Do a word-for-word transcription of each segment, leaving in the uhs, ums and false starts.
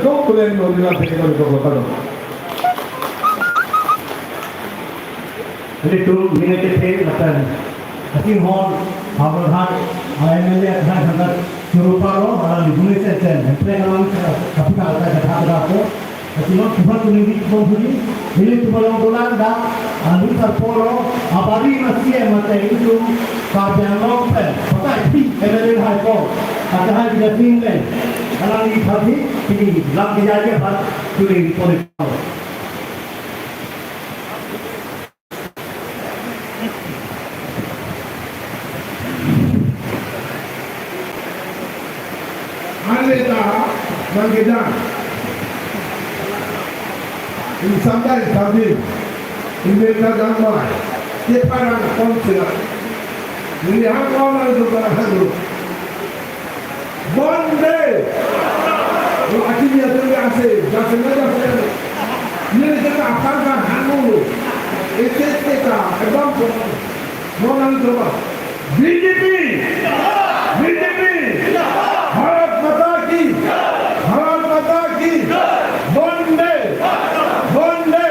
kardom pule neli nangli aphan kardom. Jadi tu mine kethe lapen asinghon Haverhat M L A athai thangat churu palo, alang di buni sen sen, hemprek alam kapital ta kata kata ko. Asinghon tuhan kuning di kebon huni, neli tuhan long dolan dak, anu sarpolo, abari masih mate itu, Karbi Anglong pen, pakai pi, M L A hai ko, kata hai kita sing pen, alang di pati, ini, lam di aja pat, kuning politik. Anle ta nangkejan. Ingsamdai ingsamdi. Ingmeta jangmai. Keparang konsela. Neli hang kau nang juga hang lu. Bonde. Lo akhirnya tu dia ase, jase na jase. Neli kena apa kan hang lu. Ese ese ta, ebang ko. Mo nang coba. B J P. B J P. Bharat Mata Ki. Bharat Mata Ki. Bonde. Bonde.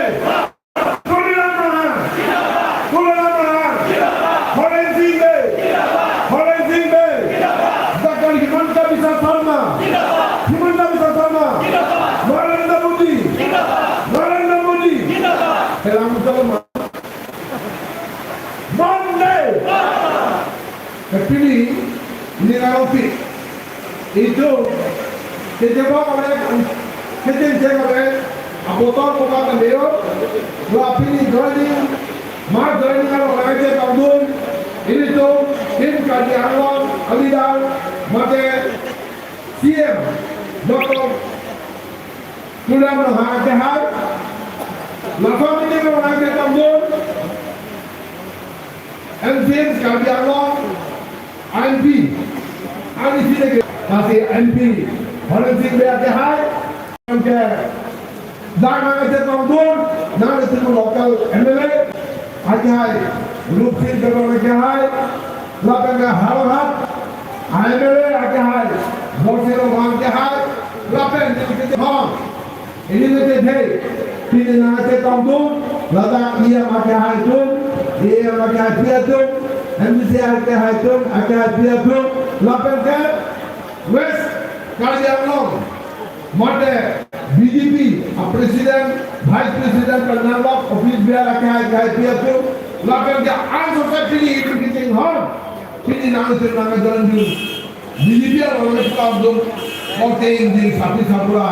Tuliram Ronghang! Tuliram Ronghang! Horen Sing Bey! Horen Sing Bey! Doctor Himanta Biswa Sarma! Himanta Biswa Sarma! Narendra Modi! Narendra Modi! Helang Salma! Bonde! Pini, ini kalau pi. Itum, kejebak oleh, kejebak oleh, abotor buka kandeo, lo pini joining, ma joining kalau oleh ke kandun, ilitum, tim Karbi Anglong, alidang, mate, C M, Doctor Tuliram Ronghang akehai, laso meeting kalau oleh ke kandun, M C M Karbi Anglong, M P, ani sini ke, kasi M P, Horen Sing Bey akehai, ke, jangan aja tongdur, nang itu local M L A, akehai, Rup Sing Teron akehai, lapen ke Howraghat, M L A akehai, Borsing Ronghang akehai, lapen ke, ke, Hong. Ini neke thei, pini nangchetongdun, ladak E M akehai atum, E M akehai api atum, M D C akehai atum, akehai api atum, lapen ke West Karbi Anglong, mate B J P a President, Vice President, pen nanglok office bearer akehai akehai api atum, lapen ke an society ni itum kichinghon, pini nangchetong nangchetongdun. B J P along ke tukam dum, kote injin sapi sapura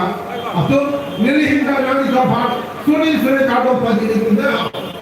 atum, neli him ka nangli kapha, suri suri kadok pajini atum na.